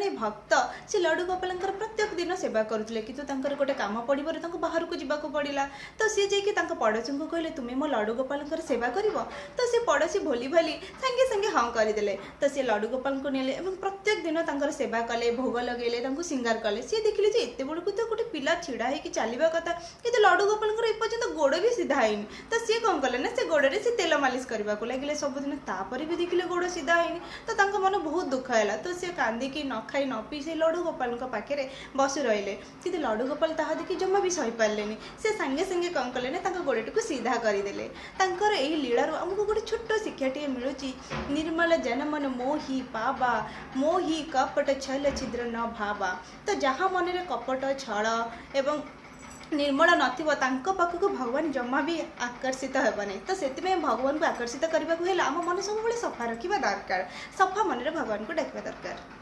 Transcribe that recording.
ଜଣେ ଭକ୍ତ, ସେ ଲଡ଼ୁ ଗୋପାଳଙ୍କର ପ୍ରତ୍ୟେକ ଦିନ ସେବା କରୁଥିଲେ, କିନ୍ତୁ ତାଙ୍କର ଗୋଟେ କାମ ପଡ଼ିବାରୁ ତାଙ୍କୁ ବାହାରକୁ ଯିବାକୁ ପଡ଼ିଲା। ତ ସିଏ ଯାଇକି ତାଙ୍କ ପଡ଼ୋଶୀଙ୍କୁ କହିଲେ, ତୁମେ ମୋ ଲଡ଼ୁ ଗୋପାଳଙ୍କର ସେବା କରିବ? ତ ସେ ପଡ଼ୋଶୀ ଭୋଲି ଭାଲି ସାଙ୍ଗେ ସାଙ୍ଗେ ହଁ କରିଦେଲେ। ତ ସେ ଲଡ଼ୁ ଗୋପାଳଙ୍କୁ ନେଲେ ଏବଂ ପ୍ରତ୍ୟେକ ଦିନ ତାଙ୍କର ସେବା କଲେ, ଭୋଗ ଲଗେଇଲେ, ତାଙ୍କୁ ସିଙ୍ଗାର କଲେ। ସିଏ ଦେଖିଲେ ଯେ ଏତେବେଳକୁ ତ ଗୋଟେ ପିଲା ଛିଡ଼ା ହେଇକି ଚାଲିବା କଥା, କିନ୍ତୁ ଲଡ଼ୁ ଗୋପାଳଙ୍କର ଏପର୍ଯ୍ୟନ୍ତ ଗୋଡ଼ ବି ସିଧା ହେଇନି। ତ ସିଏ କ'ଣ କଲେ ନା, ସେ ଗୋଡ଼ରେ ସେ ତେଲ ମାଲିସ କରିବାକୁ ଲାଗିଲେ ସବୁଦିନ। ତାପରେ ବି ଦେଖିଲେ ଗୋଡ଼ ସିଧା ହେଇନି, ତ ତାଙ୍କ ମନ ବହୁତ ଦୁଃଖ ହେଲା। ତ ସେ କାନ୍ଦିକି ନ ଖାଇ ନ ପିଇ ସେ ଲଡ଼ୁ ଗୋପାଳଙ୍କ ପାଖରେ ବସି ରହିଲେ। କିନ୍ତୁ ଲଡ଼ୁ ଗୋପାଳ ତାହା ଦେଖି ଜମା ବି ସହିପାରିଲେନି। ସେ ସାଙ୍ଗେ ସାଙ୍ଗେ କ'ଣ କଲେ ନା, ତାଙ୍କ ଗୋଡ଼ଟିକୁ ସିଧା କରିଦେଲେ। ତାଙ୍କର ଏହି ଲୀଳାରୁ ଆମକୁ ଗୋଟେ ଛୋଟ ଶିକ୍ଷାଟିଏ ମିଳୁଛି, ନିର୍ମଳ ଜନମନ ମୋହି ପାବା, ମୋହି କପଟ ଛଲ ଛିଦ୍ର ନ ଭାବା। ତ ଯାହା ମନରେ କପଟ ଛଳ ଏବଂ ନିର୍ମଳ ନଥିବ, ତାଙ୍କ ପାଖକୁ ଭଗବାନ ଜମା ବି ଆକର୍ଷିତ ହେବ ନାହିଁ। ତ ସେଥିପାଇଁ ଭଗବାନଙ୍କୁ ଆକର୍ଷିତ କରିବାକୁ ହେଲେ ଆମ ମନ ସବୁବେଳେ ସଫା ରଖିବା ଦରକାର, ସଫା ମନରେ ଭଗବାନଙ୍କୁ ଡାକିବା ଦରକାର।